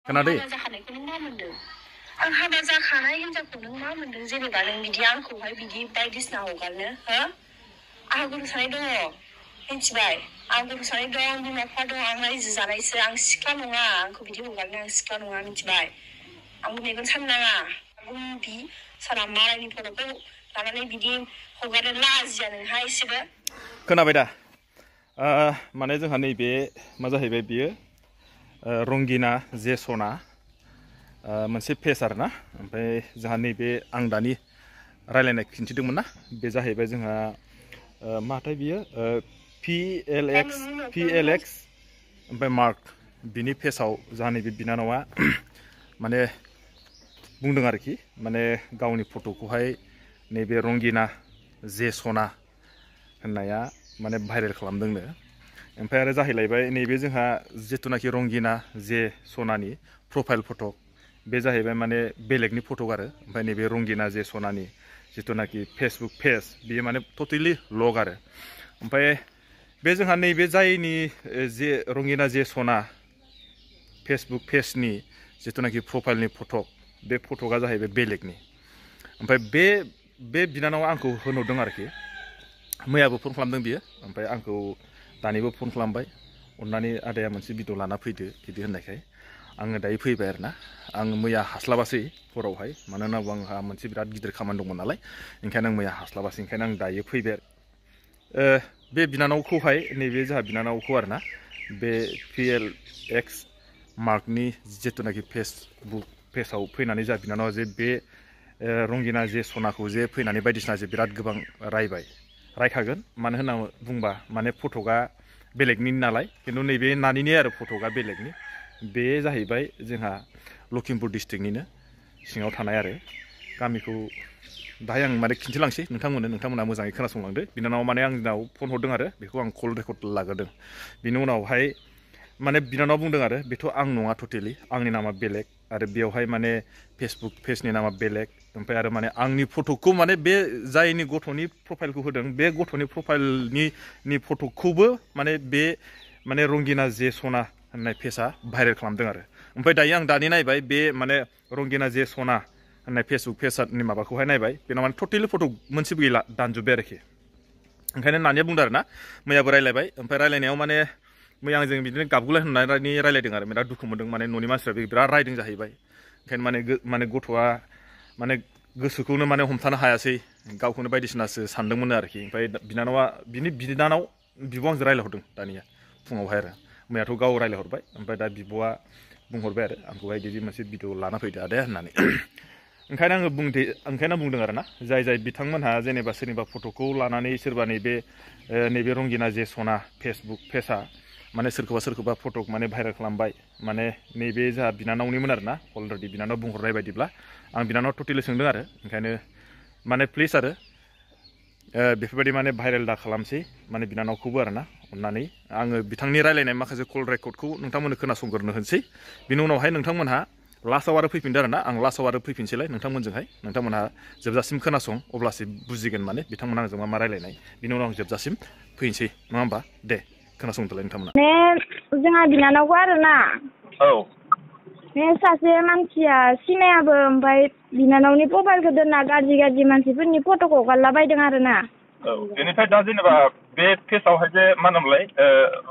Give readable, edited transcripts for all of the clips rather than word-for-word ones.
खोनादों आं हाबा जाखानाय हिनजावखौ नों मा मोनदों जेनेबा नों बिदि आंखौहाय बिदि बायदिसिना हगारनो हो आंहा गथ' सानै दङ मिथिबाय आं गथ' सानै दं बिमा बिफा दं आं रायजो जानायसो आं सिख्ला नङा आंखौ बिदि हगारनो आं सिख्ला नङा मिथिबाय आंबो मेगन साननाङा गुमबि सारा मालायनि फट'खौ लानानै बिदि हगारनो लाजिया नोंहा एसेबो खोनाबाय दा माने जोंहा नैबे मा जाहैबाय बियो रंगिना जे सना मोनसे पेज आरोना ओमफ्राय जोंहा नैबे आं दानि रायलायनाय खिन्थिदोंमोन ना बे जाहैबाय जोंहा माथाय बियो PLX ओमफ्राय मार्क बिनि पेजाव जोंहा नैबे बिनानावा माने बुंदों आरोखि माने गावनि फट'खौहाय नैबे रंगिना जे सना होननाया माने भाइरेल खालामदोंनो ओमफ्राय आरो जाहैलायबाय नैबे जोंहा जिथुनाखि रंगिना जे सनानि प्रफाइल फट' बे जाहैबाय माने बेलेगनि फट' आरो ओमफ्राय नैबे रंगिना जे सनानि जिथुनाखि फेसबुक पेज बियो माने टटेलि लग आरो ओमफ्राय बे जोंहा नैबे जायनि जे रंगिना जे सना फेसबुक पेजनि जिथुनाखि प्रफाइलनि फट' बे फट'आ जाहैबाय बेलेगनि ओमफ्राय बे बिनानावा आंखौ होनहरदों आरोखि मैयाबो फन खालामदों बियो ओमफ्राय आंखौ दानिबो फन खालामबाय अननानै आदाया मोनसे भिडिअ लाना फैदो बिदि होननायखाय आङो दायो फैबाय आरोना आं मैया हास्लाबासै हरावहाय मानो होनना बुङोबा आंहा मोनसे बिराद गिदिर खामानि दंमोन नालाय ओंखायनो आं मैया हास्लाबासै ओंखायनो आं दायो फैबाय बे बिनानावखौहाय नैबे जोंहा बिनानावखौ आरोना बे PLX मार्कनि जिथुनाखि फेसबुक पेजाव फैनानै जोंहा बिनानावा जे बे रंगिना जे सनाखौ जे फैनानै बायदिसिना जे बिराद गोबां रायखागोन मानो होनना बुंबा माने फट'आ बेलेगनि नालाय खिन्थु नैबे नानिनि आरो फट'आ बेलेगनि बे जाहैबाय जोंहा लखिमपुर डिस्ट्रिक्टनिनो सिङाव थानाय आरो गामिखौ दाहाय आं माने खिन्थिलांसै नोंथांमोना मोजाङै खोनासंलांदो बिनानावा माने आंनाव फन हरदों आरो बेखौ आं कल रेकर्ड लाग्रोदों बिनि उनावहाय माने बिनानावा बुंदों आरो बेथ' आं नङा टटेलि आंनि नामा बेलेग आरो बेवहाय माने फेसबुक पेजनि नामा बेलेग ओमफ्राय आरो माने आंनि फट'खौ माने बे जायनि गथ'नि प्रफाइलखौ होदों बे गथ'नि प्रफाइलनि फट'खौबो माने बे माने रंगिना जे सना होननाय पेजआ भाइरेल खालामदों आरो ओमफ्राय दायो आं दानि नायबाय बे माने रंगिना जे सना होननाय फेसबुक पेजनि माबाखौहाय नायबाय बेनाव माने टटेलि फट' मोनसेबो गैला दानजोब्बाय आरोखि ओंखायनो नानिया बुंदों आरो ना मैयाबो रायलायबाय ओमफ्राय रायलायनायाव माने मैया आंजों बिदिनो गाबगुलाय होननानै रायलायदों आरो बिराद दुखु मोनदों माने न'नि मानसिफ्रा बिराद रायदों जाहैबाय ओंखायनो माने गथ'आ माने गोसोखौनो माने हमथानो हायासै गावखौनो बायदिसिनासो सानदोंमोन आरोखि ओमफ्राय बिनानाव बिब' आंजों रायलायहरदों दानिया फुङावहाय आरो मैयाथ' गाव रायलायहरबाय ओमफ्राय दा बिब'आ बुंहरबाय आरो आंखौहाय बिदि मोनसे भिडिअ लाना फैदो आदाया होननानै ओंखायनो आङो बुंदों आरो ना जाय बिथांमोनहा जेनेबा सोरनिबा फट'खौ लानानै सोरबा नैबे रंगिना जे सना फेसबुक पेजआ माने सोरखौबा फट' माने भाइरेल खालामबाय माने नैबे जोंहा बिनानावनिमोन आरो ना अलरेडि बिनानाव बुंहरनाय बायदिब्ला आं बिनानाव टटेलि सोंदों आरो ओंखायनो माने प्लिज आरो बेफोरबायदि माने भाइरेल दा खालामसै माने बिनानावखौबो आरो ना अननानै आङो बिथांनि रायलायनाय माखासे कल रेकर्डखौ नोंथांमोननो खोनासंग्रोनो होनसै बिनि उनावहाय नोंथांमोनहा लास्टआव आरो फैफिनदो आरो ना आं लास्टआव आरो फैफिनसैलाय नोंथांमोनहा जोबजासिम खोनासं अब्लासो बुजिगोन माने बिथांमोना आंजों मा रायलायनाय बिनि उनाव आं जोबजासिम फैनोसै नङा होमबा दे खोनासंदोलाय नोंथांमोना जोंहा बिनानावखौ आरो ना औ बे सासे मानसिया सिनायाबो ओमफ्राय बिनानावनि प्रफाइलखौ दोनना गाज्रि मानसिफोरनि फट'खौ हगारलाबायदों आरो ना औ बेनिफ्राय दा जेनेबा बे पेजआवहाय जे मा होनोमोनलाय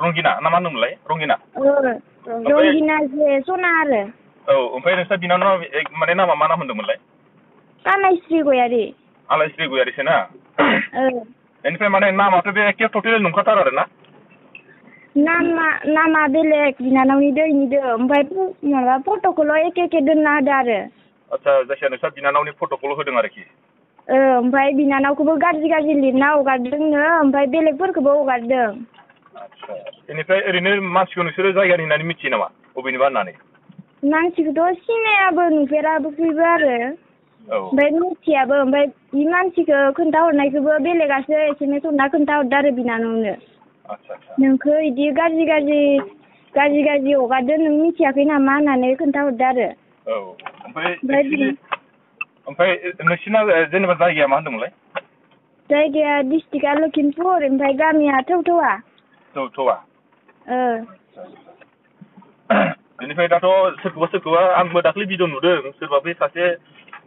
रंगिना ना मा होनोमोनलाय रंगिना जे सना आरो औ ओमफ्राय नोंस्रा बिनानाव माने नामा मा नाम होनदोंमोनलाय कानायस्रि गयारि आलायस्रि गयारिसो ना बेनिफ्राय माने नामाथ' बे एखे टटेल नंखाथार आरो ना नामा बेलेग बिनानावनि दैनिदो ओमफ्राय माबा फट'खौल' एखे दोनना होदो आरो आदसा जायखिया नोंस्रा बिनानावनि फट'खौल' होदों आरोखि ओमफ्राय बिनानावखौबो गाज्रि लिरना हगारदोंनो ओमफ्राय बेलेगफोरखौबो हगारदों आदसा बेनिफ्राय ओरैनो मानसिखौ नोंसोरो जायगानि होननानै मिथियो नामा बबेनिबा होननानै मानसिखौथ' सिनायाबो नुफेराबोखैबो आरो ओमफ्राय मिथियाबो ओमफ्राय बे मानसिखौ खोन्थाहरनायखौबो बेलेगासो SMS हरना खोन्थाहरदो आरो बिनानावनो नोंखौ बिदि गाज्रि हगारदो नों मिथियाखै नामा होननानै खोन्थाहरदो आरो औ ओमफ्राय नोंसिना जेनेबा जायगाया मा होनदोंमोनलाय जायगाया डिस्ट्रिक्टआ लखिमपुर ओमफ्राय गामिया थौथ'वा बेनिफ्राय दाथ' सोरखौबा आंबो दाख्लै भिडिअ नुदों सोरबा बे सासे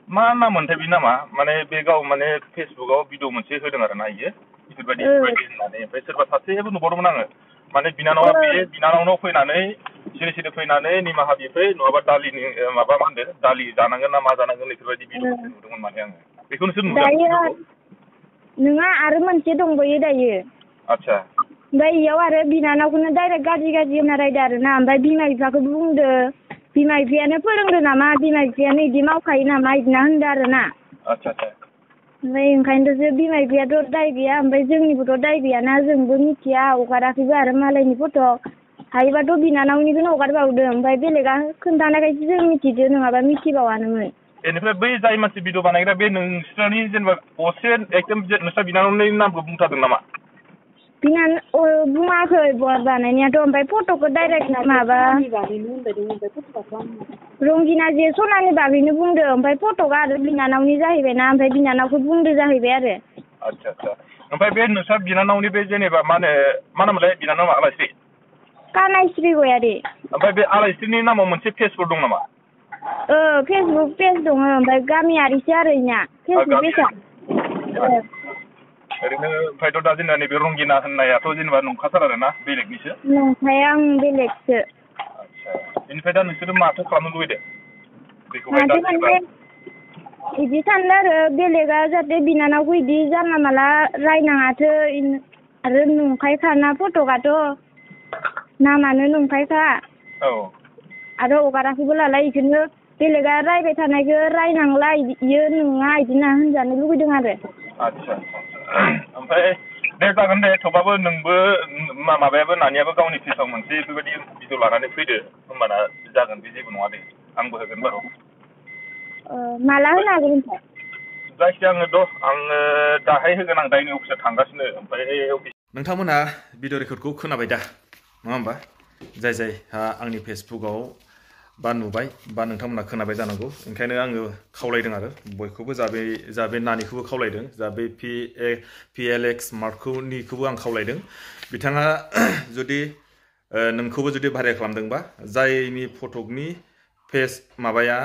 मा नाम मोनथाय बे नामा माने बे गाव माने फेसबुकआव भिडिअ मोनसे होदों आरो ना इयो बेफोरबायदि होननानै ओमफ्राय सोरबा सासेबो नुबावदोंमोन आङो माने बिनानावा बे बिनानावनाव फैनानै सिरि फैनानै निमाहा बिफै नङाबा दालिनि माबा मा होनदों दालि जानांगोन ना मा जानांगोन बेफोरबायदि भिडिअ नुदोंमोन माने आङो बेखौ नोंसोर नुदों नङा आरो मोनसे दंबायो दायो आच्छा ओमफ्राय इयाव आरो बिनानावखौनो डाइरेक्ट गाज्रि होनना रायदो आरो ना ओमफ्राय बिमा बिफाखौबो बुंदो बिमा बिफायानो फोरोंदो नामा बिमा बिफायानो इदि मावखायो नामा इदिना होनदो आरो ना आच्छा ओमफ्राय ओंखायनोसो बिमा बिफायाथ' दाय गैया ओमफ्राय जोंनिबोथ' दाय गैयाना जोंबो मिथिया हगाराखैबो आरो मालायनि फट' हायोबाथ' बिनानावनिखौनो हगारबावदो ओमफ्राय बेलेगा खोन्थानायखायसो जों मिथिदो नङाबा मिथिबावानोमोन बेनिफ्राय बै जाय मानसि भिडिअ बानायग्रा बे नोंस्रानि जेनेबा असे एकदम नोंस्रा बिनानावनि नामखौ बुंथारदों नामा बुङाखै बानायनायाथ' ओमफ्राय फट'खौ डाइरेक्ट माबा रंगिना जे सनानि बागैनो बुंदो ओमफ्राय फट'आ आरो बिनानावनि जाहैबायना ओमफ्राय बिनानावखौ बुंदो जाहैबाय आरो आच्छा ओमफ्राय बे नोंस्रा बिनानावनि बे जेनेबा मा नाममोनलाय बिनानावा आलायस्रि कानायस्रि गयारि ओमफ्राय बे आलायस्रिनि नामाव मोनसे पेजफोर दं नामा फेसबुक पेज दङ ओमफ्राय गामियारिसो आरो इना फेसबुक पेजआ ओरैनो ओमफ्रायथ' दा जोंना नैबे रंगिना होननायाथ' जेनेबा नंखाथार आरो ना बेलेगनिसो नंखाया आं बेलेगसो आच्छा बेनिफ्राय दा नोंसोरो माथो खालामनो लुबैदों माथो माने बिदि सानदों आरो बेलेगा जाहाथे बिनानावखौ इदि जानला माला रायनाङाथो आरो नंखायखाना फट'आथ' नामानो नंखायखा आरो हगाराखैबो नालाय इखौनो बेलेगा रायबाय थानायखौ रायनांला इयो नङा इदिना होनजानो लुगैदों आरो आच्छा ओमफ्राय दे जागोन दे थेवबाबो नोंबो माबायाबो नानियाबो गावनि पेजाव मोनसे बेफोरबायदि भिडिअ लानानै फैदो होमबाना जागोन बे जेबो नङा दे आंबो होगोन बारु माला होनो हागोन ओमफ्राय जायखिया आङो दाहाय होगोन आं दायनि अफिसाव थांगासिनो ओमफ्राय नोंथांमोनहा भिडिअ रेकर्डखौ खोनाबाय दा नङा होमबा जाय आंनि फेसबुकआव बा नुबाय बा नोंथांमोनहा खोनाबाय जानांगौ ओंखायनो आङो खावलायदों आरो बयखौबो जा बे नानिखौबो खावलायदों जा बे PLX मार्कखौनिखौबो आं खावलायदों बिथाङा जुदि नोंखौबो जुदि भाइरेल खालामदोंबा जायनि फटकनि पेज माबाया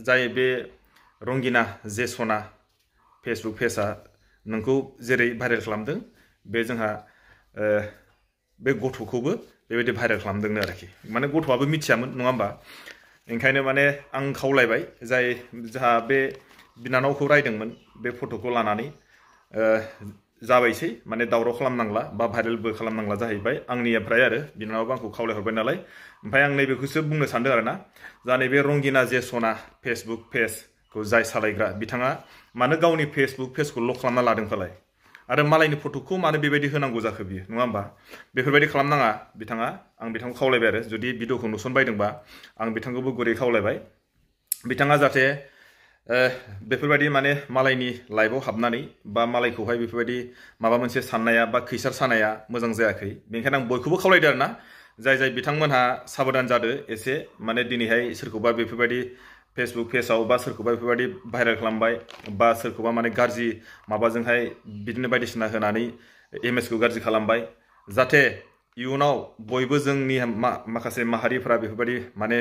जाय बे रंगिना जे सना फेसबुक पेजआ नोंखौ जेरै भाइरेल खालामदों बे जोंहा बे गथ'खौबो बेबायदि भाइरेल खालामदोंनो आरोखि माने गथ'आबो मिथियामोन नङा होमबा ओंखायनो माने आं खावलायबाय जाय जोंहा बे बिनानावखौ रायदोंमोन बे फट'खौ लानानै जाबायसै माने दावराव खालामनांला बा भाइरेलबो खालामनांला जाहैबाय आंनिफ्राय आरो बिनानावाबो आंखौ खावलायहरबाय नालाय ओमफ्राय आं नैबेखौसो बुंनो सानदों आरो ना जा नैबे रंगिना जे सना फेसबुक पेजखौ जाय सालायग्रा बिथाङा मानो गावनि फेसबुक पेजखौ लक खालामना लादों फालाय आरो मालायनि फट'खौ मानो बेबायदि होनांगौ जाखो बियो नङा होमबा बेफोरबायदि खालामनाङा बिथाङा आं बिथांखौ खावलायबाय आरो जुदि भिडिअखौ नुसनबायदोंबा आं बिथांखौबो गुरै खावलायबाय बिथाङा जाहाथे बेफोरबायदि माने मालायनि लाइफआव हाबनानै बा मालायखौहाय बेफोरबायदि माबा मोनसे साननाया बा खैसार सानाया मोजां जायाखै बेनिखायनो आं बयखौबो खावलायदों आरो ना जाय बिथांमोनहा साबधान जादो एसे माने दिनैहाय सोरखौबा बेफोरबायदि फेसबुक पेजाव बा सोरखौबा बेफोरबायदि भाइरेल खालामबाय बा सोरखौबा माने गाज्रि माबाजोंहाय बिदिनो बायदिसिना होनानै इमेजखौ गाज्रि खालामबाय जाहाथे इयुनाव बयबो जोंनि माखासे माहारिफ्रा बेफोरबायदि माने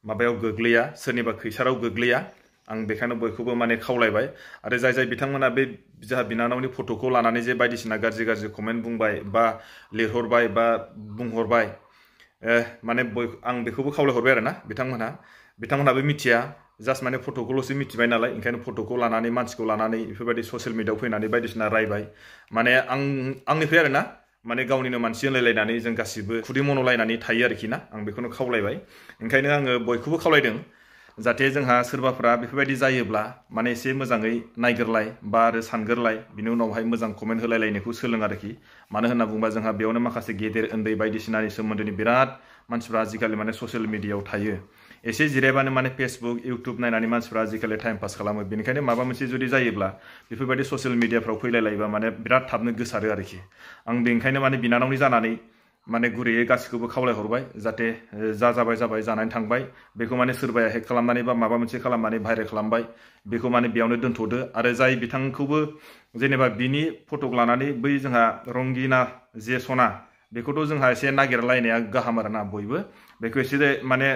माबायाव गोग्लैया सोरनिबा खैसाराव गोग्लैया आं बेखायनो बयखौबो माने खावलायबाय आरो जाय बिथांमोना बे जोंहा बिनानावनि फट'खौ लानानै जे बायदिसिना गाज्रि कमेन्ट बुंबाय बा लिरहरबाय बा बुंहरबाय माने आं बेखौबो खावलायहरबाय आरो ना बिथांमोनहाबो मिथिया जास्ट माने फट'खौल'सो मिथिबाय नालाय ओंखायनो फट'खौ लानानै मानसिखौ लानानै बेफोरबायदि ससियेल मिडियाआव फैनानै बायदिसिना रायबाय माने आंनिफ्राय आरो ना माने गावनिनो मानसि होनलायलायनानै जों गासिबो खुदै मन'लायनानै थायो आरोखि ना आं बेखौनो खावलायबाय ओंखायनो आङो बयखौबो खावलायदों जाहाथे जोंहा सोरबाफोरा बेफोरबायदि जायोब्ला माने एसे मोजाङै नायग्रोलाय बा आरो सानग्रोलाय बिनि उनावहाय मोजां कमेन्ट होलायलायनायखौ सोलों आरोखि मानो होनना बुङोबा जोंहा बेयावनो माखासे गेदेर उन्दै बायदिसिनानि सोमोन्दोनि बिराद मानसिफ्रा आजिखालि माने ससियेल मिडियाआव थायो एसे जिरायबानो माने फेसबुक इउटुब नायनानै मानसिफ्रा आजिखालि टाइम पास खालामो बेनिखायनो माबा मोनसे जुदि जायोब्ला बेफोरबायदि ससियेल मिडियाफ्राव फैलायलायोबा माने बिराद थाबनो गोसारो आरोखि आं बेनिखायनो माने बिनानावनि जानानै माने गुरैयै गासिखौबो खावलायहरबाय जाहाथे जाबाय जानानै थांबाय बेखौ माने सोरबाया हेक खालामनानै बा माबा मोनसे खालामनानै भाइरेल खालामबाय बेखौ माने बेयावनो दोनथ'दो आरो जाय बिथांखौबो जेनेबा बिनि फट'क लानानै बै जोंहा रंगिना जे सना बेखौथ' जोंहा एसे नागिरलायनाया गाहाम आरोना बयबो बेखौ एसे माने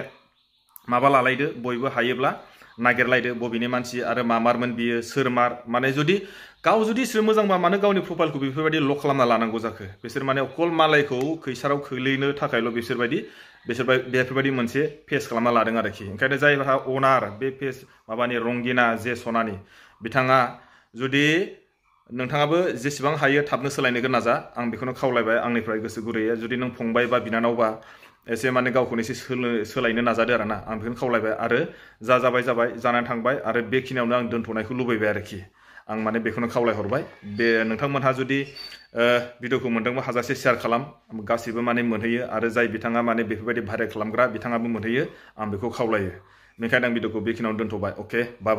माबा लालायदो बयबो हायोब्ला नागिरलायदो बबेनि मानसि आरो मारमोन बियो सोरमार माने जुदि गाव जुदि सोर मोजांबा मानो गावनि प्रफाइलखौ बेफोरबायदि लक खालामना लानांगौ जाखो बिसोर माने अकल मालायखौ खैसाराव खोलैनो थाखायल' बेफोरबायदि मोनसे पेज खालामना लादों आरोखि ओंखायनो जायहा अनार बे पेज माबानि रंगिना जे सनानि बिथाङा जुदि नोंथाङाबो जेसेबां हायो थाबनो सोलायनो नाजा आं बेखौनो खावलायबाय आंनिफ्राय गोसो गुरैयै जुदि नों फंबाय बा बिनानावबा एसे माने गावखौनो एसे सोलायनो नाजादो आरोना आं बेखौनो खावलायबाय आरो जाबाय जानानै थांबाय आरो बेखिनियावनो आं दोनथ'नायखौ लुबैबाय आरोखि आं माने बेखौनो खावलायहरबाय बे नोंथांमोनहा जुदि भिडिअखौ मोनदोंबा हाजासे शेयार खालाम गासिबो माने मोनहैयो आरो जाय बिथाङा माने बेफोरबायदि भाइरेल खालामग्रा बिथाङाबो मोनहैयो आं बेखौ खावलायो बेनिखायनो आं भिडिअखौ बेखिनियावनो दोनथ'बाय अके बाय बाय